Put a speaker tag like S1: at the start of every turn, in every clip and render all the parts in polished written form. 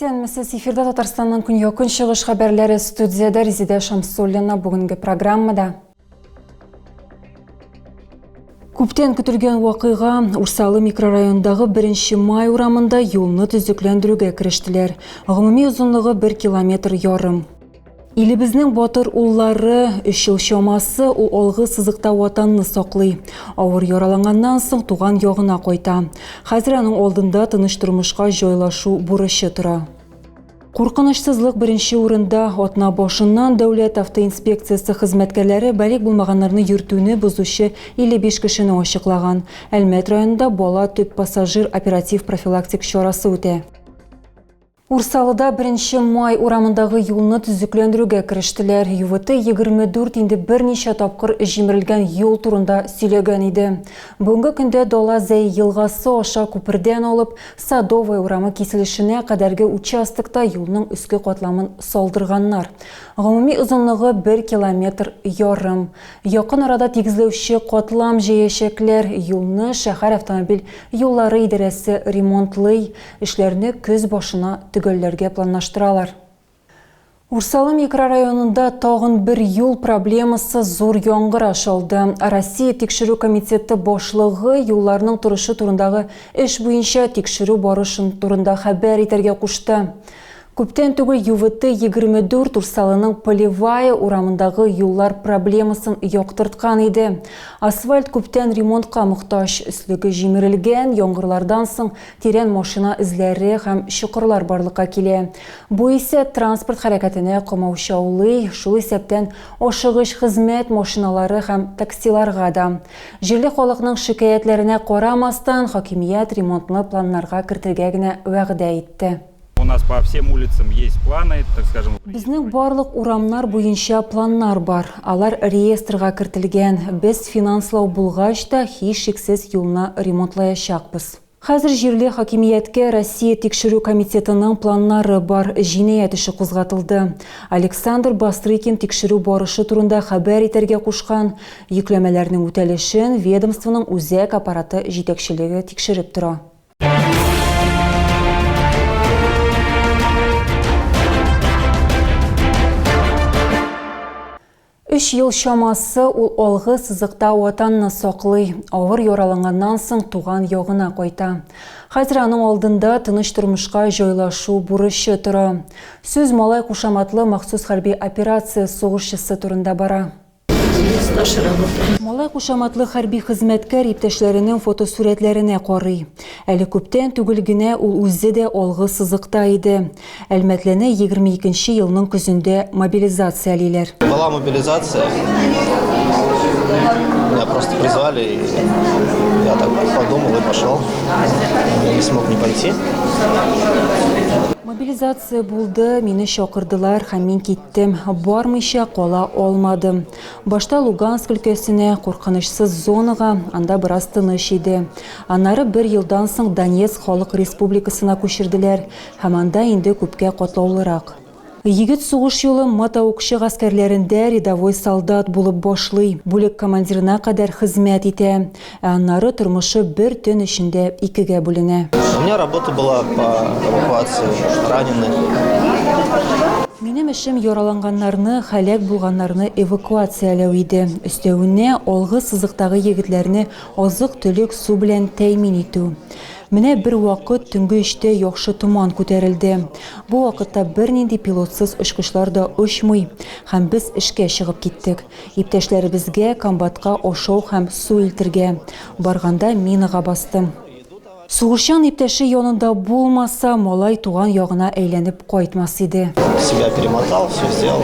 S1: Исәнмесез, эфирда Татарстанның көньяк-көнчыгыш хәбәрләре студиядә Резидә Шамсуллина бүгенге программада. Күптән көтелгән вакыйга Урсалы микрорайонындагы 1 май урамында юлны төзекләндерүгә керештеләр. Гомуми озынлыгы 1 километр ярым. Илебезнең батыр уллары өч ел чамасы ул алгы сызыкта ватанны саклый. Авыр яраланганнан соң туган ягына кайта. Хәзер аның алдында тыныч тормышка җайлашу бурычы тора. Куркынычсызлык беренче урында. Атна башыннан Дәүләт автоинспекциясе хезмәткәрләре балигъ булмаганнарны йөртүне бозучы 55 кешене ачыклаган. Әлмәт районында Бала төп пассажир оператив-профилактик чарасы үтә. Урсалыда 1 май урамындагы юлны төзекләндерүгә керештеләр. ЮВТ 24 инде берничә тапкыр җимерелгән юл турында сөйләгән иде. Бүгенге көндә Дала Зәй елгасы аша күпердән алып Садовая урамы киселешенә кадәрге участокта юлның өске катламын салдырганнар. Гомуми озынлыгы бер километр ярым. Якын арада тигезләүче катлам җәячәкләр. Юлны шәһәр автомобиль юллары идарәсе ремонтлый. Эшләрне көз башына төгәлләргә планлаштыралар. Урсалы микрорайонында тагын бер юл проблемасы зур яңгыраш алды. Россия Тикшерү комитеты башлыгы юлларның торышы турындагы эш буенча тикшерү барышын турында хәбәр итәргә кушты. Күптән түгел ЮВТ 24 Урсалының Полевая урамындагы юллар проблемасын яктырткан иде. Асфальт күптән ремонтка мохтаҗ, өслеге җимерелгән, яңгырлардан соң тирән машина эзләре һәм чокырлар барлыкка килә. Бу исә транспорт хәрәкәтенә комаучаулый, шул исәптән ашыгыч хезмәт машиналары һәм таксиларга да. Җирле халыкның шикаятьләренә карамастан, хакимият ремонтны планнарга кертергә генә вәгъдә итте.
S2: У нас по всем улицам есть планы, так скажем.
S1: Безнең барлык урамнар буенча планнар бар. Алар реестрга кертелгән. Без финанслау булгач та, һичшиксез юлны ремонтлаячакбыз. Хәзер җирле хакимияткә Россия Тикшерү комитетының планнары бар, җинаять эше кузгатылды. Александр Бастрыкин тикшерү барышы турында хәбәр итәргә кушкан. Йөкләмәләрнең үтәлешен ведомствоның үзәк аппараты җитәкчелеге тикшереп тора. Өч ел чамасы ул алгы сызыкта ватанны саклый, авыр яраланганнан соң туган ягына кайта. Хәзер аның алдында тыныч тормышка җайлашу бурычы тора. Сүз Малай кушаматлы махсус хәрби операция сугышчысы турында бара. Малай кушаматлы хәрби хезмәткәр иптәшләренең фотосурәтләренә карый. Әле күптән түгел генә ул үзе дә алгы сызыкта иде. Әлмәтлене 22 нче елның көзендә мобилизациялиләр.
S3: Была мобилизация. Меня просто призвали, и я так подумал и пошел. Я не смог не пойти.
S1: Мобилизация булды, мине чакырдылар һәм мин киттем. Киттем, бармыйча кала алмадым. Башта Луганск өлкәсенә, куркынычсыз зонага, анда бераз тыныч иде. Аннары бер елдан соң Донецк Халык Республикасына күчерделәр һәм анда инде күпкә катлаулырак. Егет сугыш юлын мотоукчы гаскәрләрендә рядовой солдат булып башлый, бүлек командирына кадәр хезмәт итә. Ә аннары тормышы бер төн эчендә икегә бүленә.
S3: У меня работа была по эвакуации раненых.
S1: Минем эшем яраланганнарны, һәлак булганнарны эвакуацияләү иде. Өстәвенә, алгы сызыктагы егетләрне азык-төлек, су белән тәэмин итү. Менә бервакыт төнге өчтә яхшы томан күтәрелде. Бу вакытта бернинди пилотсыз очкычлар да очмый һәм без эшкә чыгып киттек. Иптәшләребезгә комбатка ашау һәм су илтергә барганда минага бастым. Сугышчан иптәше янында булмаса, малай туган ягына әйләнеп кайтмас иде.
S3: Себя перемотал, все сделал,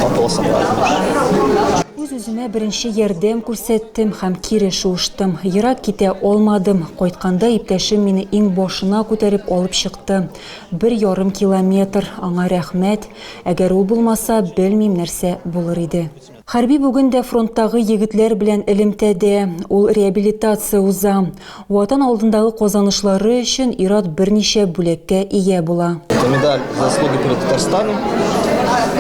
S3: пополз обратно.
S1: Үз-үземә беренче ярдәм күрсәттем һәм кире шуыштым. Ерак китә алмадым. Кайтканда иптәшем мине иңбашына күтәреп алып чыкты. Бер ярым километр. Аңа рәхмәт. Әгәр ул булмаса, белмим нәрсә булыр иде. Хәрби бүген дә фронттагы егетләр белән элемтәдә. Ул реабилитация уза. Ватан алдындагы казанышлары өчен ир-ат берничә бүләккә ия була.
S3: Это медаль за заслуги перед Татарстаном.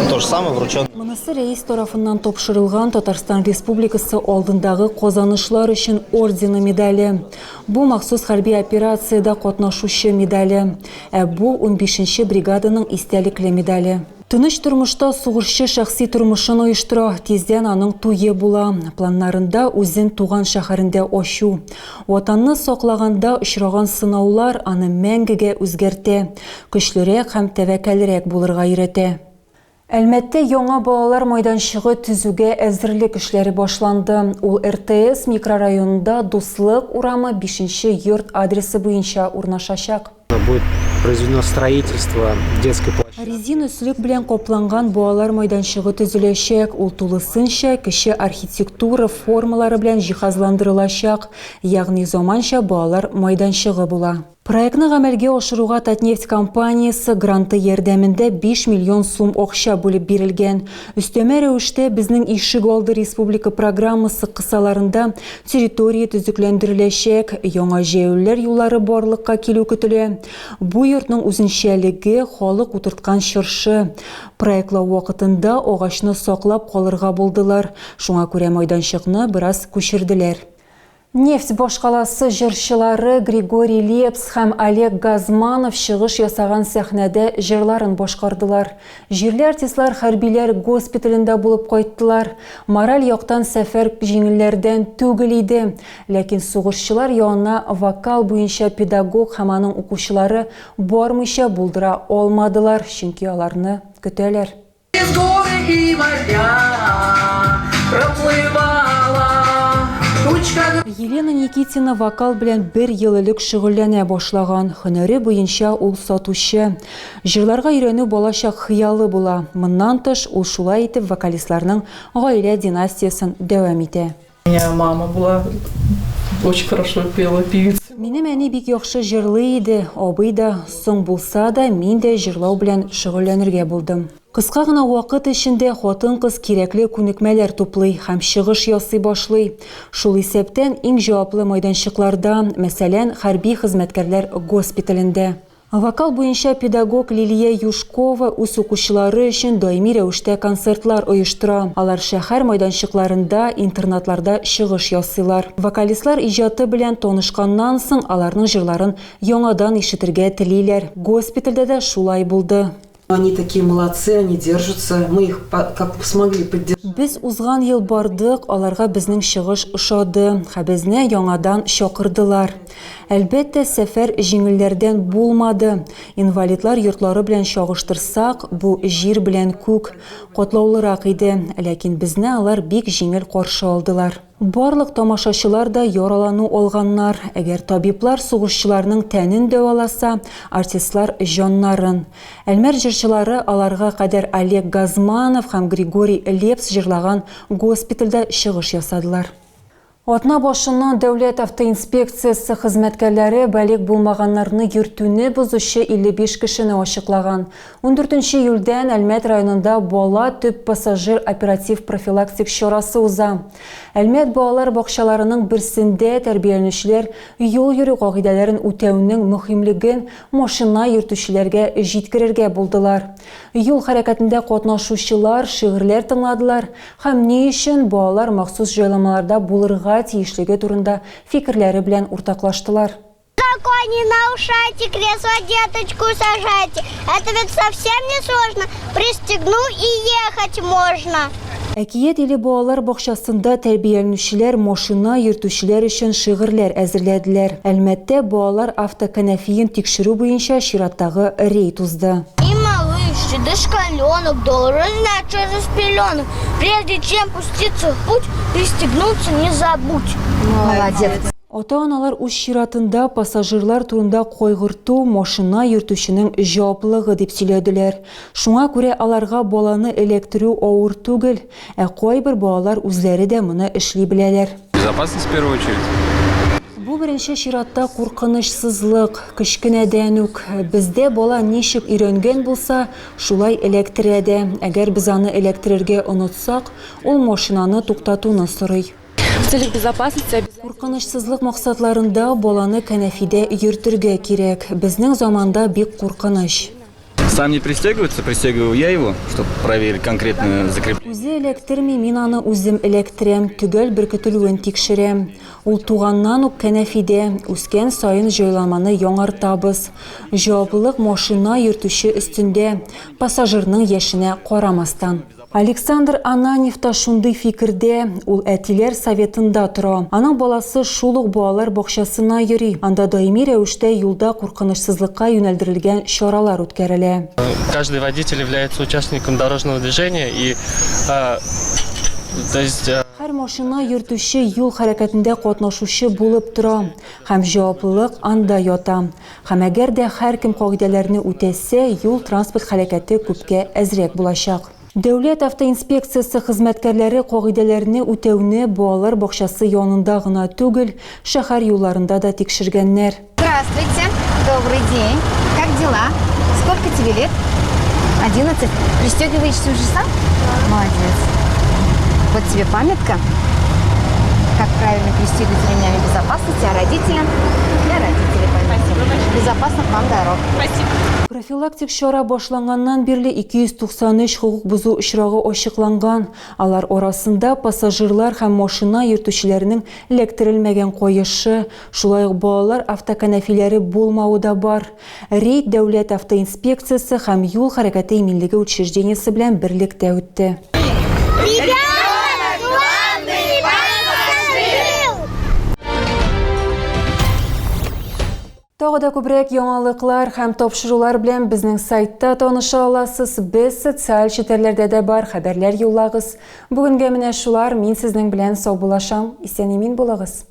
S3: То же самое вручен.
S1: Монысы рәис тарафыннан тапшырылган Татарстан Республикасы алдындагы казанышлар өчен ордены медале. Бу махсус хәрби операциядә катнашучы медале. Ә бу унбишенче бригаданың истәлекле медале. Тыныч тормышта сугышчы шәхси тормышын оештыра, тиздән аның туе була. Планнарында үзен туган шәһәрендә ачу. Ватанны саклаганда очраган сынаулар аны мәңгегә үзгәртә, көчлерәк һәм тәвәккәлрәк булырга өйрәтә. Әлмәттә яңа балалар майданчыгы төзүгә әзерлек эшләре башланды. Ул РТС микрорайонында Дуслык урамы бишенче йорт адресы буенча урнашачак.
S4: Будет произведено строительство детской площадки.
S1: Резин өслек белән капланган балалар майданчыгы төзеләчәк. Ул тулысынча кече архитектура формалары белән җиһазландырылачак, ягъни заманча балалар майданчыгы була. Проектны гамәлгә ашыруга Татнефть компаниясе гранты ярдәмендә 5 миллион сум акча бүлеп бирелгән. Өстәмә рәвештә Безнең ишек алды республика программасы кысаларында территория төзекләндереләчәк, яңа җәяүлеләр юллары барлыкка килү көтелә. Бу йортның үзенчәлеге, халык утырткан чыршы. Проектлау вакытында агачны саклап калырга булдылар, шуңа күрә майданчыкны бераз күчерделәр. Нефть башкаласы җырчылары Григорий Лепс һәм Олег Газманов чыгыш ясаган сәхнәдә җырларын башкардылар. Җирле артистлар хәрбиләр госпиталендә булып кайттылар. Мораль яктан сәфәр җиңелләрдән түгел иде. Ләкин сугышчылар янына вокал буенча педагог һәм аның укучылары бармыйча булдыра алмадылар, чөнки аларны көтәләр.
S5: Через горы и моря проплывала тучка.
S1: Елена Никитина вокал белән бер ел элек шөгыльләнә башлаган. Һөнәре буенча ул сатучы. Җырларга өйрәнү балачак хыялы була. Моннан тыш, ул шулай итеп вокалистларның гаилә династиясен дәвам итә.
S6: У меня мама была очень хорошо пела, певица.
S1: Минем әни бик яхшы җырлый иде, абый да. Соң булса да, мин дә җырлау белән шөгыльләнергә булдым. Кыска гына вакыт эчендә хатын-кыз кирәкле күнекмәләр туплый һәм чыгыш ясый башлый. Шул исәптән, иң җаваплы майданчыкларда, мәсәлән, хәрби хезмәткәрләр госпиталендә. Вокал буенча педагог Лилия Юшкова үз укучылары өчен даими рәвештә концертлар оештыра. Алар шәһәр майданчыкларында, интернатларда чыгыш ясыйлар. Вокалистлар иҗаты белән танышканнан соң, аларның җырларын яңадан ишетергә телиләр. Госпитальдә дә шулай булды.
S7: Они такие молодцы, они держатся, мы их как смогли поддержали.
S1: Без узган ел бардык, аларга безнең чыгыш ошады, һә безне яңадан чакырдылар. Әлбәттә, сәфәр җиңелләрдән булмады. Инвалидлар йортлары белән чагыштырсак, бу җир белән күк. Катлаулырак иде, ләкин безне алар бик җиңел каршы алдылар. Барлык тамашачылар да яралану алганнар. Әгәр табиблар сугышчыларның тәнен дәваласа, артистлар, җаннарын. Әлмәр җырчылары аларга кадәр Олег Газманов һәм Григорий Лепс җырлаган госпитальдә чыгыш ясадылар. Атна башыннан Дәүләт автоинспекциясе хезмәткәрләре балигъ булмаганнарны йөртүне бозучы 55 кешене ачыклаган. Ундүртенче июльдән Әлмәт районында Бала, төп пассажир оператив-профилактик чарасы уза. Әлмәт балалар бакчаларының берсендә тәрбияләнүчеләр юл йөрү кагыйдәләрен үтәүнең мөһимлеген машина йөртүчеләргә җиткерергә булдылар. Юл хәрәкәтендә катнашучылар шигырьләр тыңладылар һәм ни өчен балалар махсус җайламаларда булырга тиешлеге турында фикерләре белән уртаклаштылар.
S8: Закон не нарушайте, кресло деточку сажайте. Это ведь совсем не сложно. Пристегнул и ехать можно.
S1: Әкият иле балалар бакчасында тәрбияләнүчеләр машина йөртүчеләр өчен шигырьләр әзерләделәр. Әлмәттә балалар автокәнәфиен тикшерү буенча чираттагы рейд узды.
S8: И малыш, и дошколенок должен знать через пеленок. Прежде чем пуститься в путь, пристегнуться не забудь.
S9: Молодец.
S1: Ата-аналар үз чиратында пассажирлар турында кайгырту машина йөртүченең җаваплылыгы дип сөйләделәр. Шуңа күрә аларга баланы эләктерү авыр түгел, ә кайбер балалар үзләре дә моны эшли беләләр.
S10: Безопасность в первую очередь.
S1: Бу беренче чиратта куркынычсызлык. Кечкенәдән үк. Бездә бала ничек өйрәнгән булса, шулай эләктерә дә. Әгәр без аны эләктерергә онытсак, ул машинаны туктатуны сорый.
S6: В целях безопасности
S1: Куркынычсызлык максатларында баланы кәнәфидә йөртергә кирәк. Безнең заманда бик куркыныч.
S9: Сам не пристегивается, пристегиваю я его, чтобы проверить конкретное закрепление.
S1: Үзе эләктерми, мин аны үзем эләктерәм, төгәл беркетелүен тикшерәм. Ул туганнан ук кәнәфидә, үскән саен җайланманы яңартабыз. Җаваплылык машина йөртүче өстендә, пассажирның яшенә карамастан. Александр Ананьев та шундый фикердә, ул әтиләр советында тора. Аның баласы шул ук балалар бакчасына йөри. Анда даими рәвештә юлда куркынычсызлыкка юнәлдерелгән чаралар үткәрелә.
S10: Каждый водитель является участником дорожного движения и, то есть.
S1: Һәр машина йөртүче юл хәрәкәтендә катнашучы булып тора һәм җаваплылык анда ята. Һәм әгәр дә һәркем кагыйдәләрне үтәсә, юл-транспорт һәлакәте күпкә әзрәк булачак. Дәүләт автоинспекциясе хезмәткәрләре кагыйдәләрне үтәүне балалар бакчасы янында гына түгел, шәһәр юлларында да тикшергәннәр.
S11: Здравствуйте! Добрый день! Как дела? Сколько тебе лет? 11. Пристегиваешься уже сам? Молодец. Вот тебе памятка, как правильно пристегивать ремнями безопасности, а родителям для родителей памятка. Безопасных вам дорог.
S6: Спасибо.
S1: Профилактик чара башланганнан бирле 293 хокук бозу очрагы ачыкланган. Алар арасында пассажирлар һәм машина йөртүчеләрнең эләктерелмәгән каешы, шулай ук балалар автокәнәфиләре булмавы да бар. Рейд Дәүләт автоинспекциясе һәм юл хәрәкәте иминлеге учреждениесе белән берлектә үтте.
S8: Ребенок главный пассажир!
S1: Тагы да күбрәк яңалыклар һәм тапшырулар белән безнең сайтта таныша аласыз. Без социаль челтәрләрдә дә бар, хәбәрләр юллагыз. Бүгенгә менә шулар, мин сезнең белән саубуллашам. Исән-имин булыгыз!